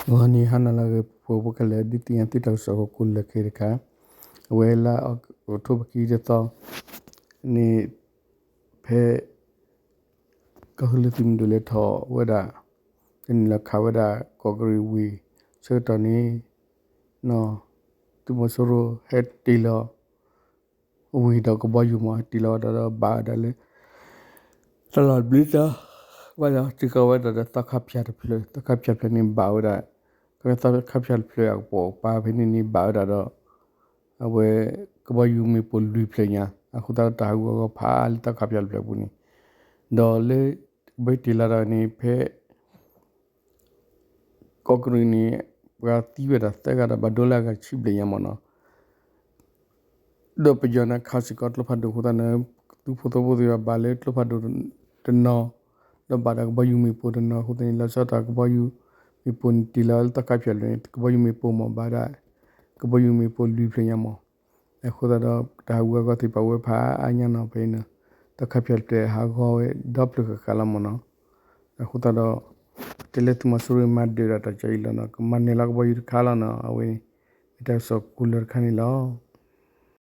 ဂီၤနံၤဟါနၤလၢအဂ့ၤ ပှၤဖိခဲလၢာ် ဒုးသ့ၣ်ညါသုတၢ်ကစီၣ်ကီၢ်ကိၣ်လၢခံတခါ, အဝဲလါအီးကထိဘၢၣ်ခံတသီန့ၣ် ဖဲ ကီၢ်သူလ့ၤသုးမုၢ်ဒိၣ်လဲၤထီၣ်ဝဲဒၣ် တန့ၢ်လီၤခးဝဲဒၣ် ကီးကရံၣ်ဝ့ၢ် ဆၢကတီၢ်န့ၣ် သုးမီၤစိရိၤဟဲတ့ၢ်လီၤ ဝ့ၢ်ဒီးကဘီယူၤမ့ၢ် ဟဲတ့ၢ်လီၤဝဲဒၣ်ဒီးဘၣ်ဝဲဒၣ်လၢ တလီၢ်ဘျ့တၢ် ဘၣ်ဒီးစ့ၢ်ကီးဝဲဒၣ်ဒီးသီခါဖၠၣ်တဖျၢၣ်, သီခါဖၠၣ်တဖျၢၣ်န့ၣ်ဘၣ်ဝဲဒၣ်, သီခါဖၠၣ်တဖျၢၣ်အကပိာ်ကပၤဖဲန့ၣ်န့ၣ် ဘၣ်ဝဲဒၣ်ဒီး အဝဲ ကဘီယူၤမ့ၣ်ပိၢ်လွံၢ်ဖျၢၣ်ညါ, အဃိသတးဒီးတၢ်ဟးဂူာ်ဟးဂီၤဖးအါလၢသီခါဖၠၣ်တဖျၢၣ်အပူၤန့ၣ်, ဒီးလၢ ကဘီယူၤတ့ၢ်လီၤဒီးန့ၣ် ဖဲ ကီးကရံၣ်န့ၣ် ပှၤသံဝဲဒၣ်သၢဂၤဒီးဘၣ်ဒိလၢအဂၤတဆံဘျဲၣ်ညါမ့ၢ်နီၤ. ဒီးပယီၤန့ၣ်ခးစ့ၢ်ကီးကျိဖးဒိၣ်အဃိသတးန့ၣ် သုးဖိသဝီဖိသ့ၣ်တဖၣ်ဘၣ်လၢကျိဖးဒိၣ်တနီၤ, ဒီးဘၣ်ဒီးကဘီယူၤမ့ၣ်ပိၢ်တနီၤအဃိသတးန့ၣ် လီၤဆီဒၣ်တၢ်ကဘီယူၤမ့ၣ်ပိၢ်န့ၣ်တ့ၢ်လီၤလၢသီခါဖၠၣ်တဖျၢၣ်န့ၣ် ကဘီယူၤမ့ၣ်ပိၢ်မ့ၢ်ဘၣ်ဝဲဒၣ် ကဘီယူၤမ့ၣ်ပိၢ်လွံၢ်ဖျၢၣ်ညါမ့ၢ် အဃိသတးဒီး တၢ်ဟးဂူာ်ဟးဂီၤသ့ၣ်တဖၣ်ဝဲဖးအါညါနီၤဖဲအံၤန့ၣ်, သီခါဖၠၣ်တဖျၢၣ်ဟးဂီၤဝဲဒီဖျၢၣ်ဃၣ်ဃၣ်လီၤမ့ၢ်နီၤ. အဃိသတးဒီး တဲလၢသုးမီၤစိရိၤမၤဒၢးဒၣ်တၢ်ကၠီအံၤလီၤနီၤ ကမၤနၢၤလီၤကဘီယူၤတခါလီၤနီၤ အဝဲန့ၣ် မ့ၢ်တၢ်ကစီၣ်ကီၢ်လၢတခါန့ၣ်လီၤ.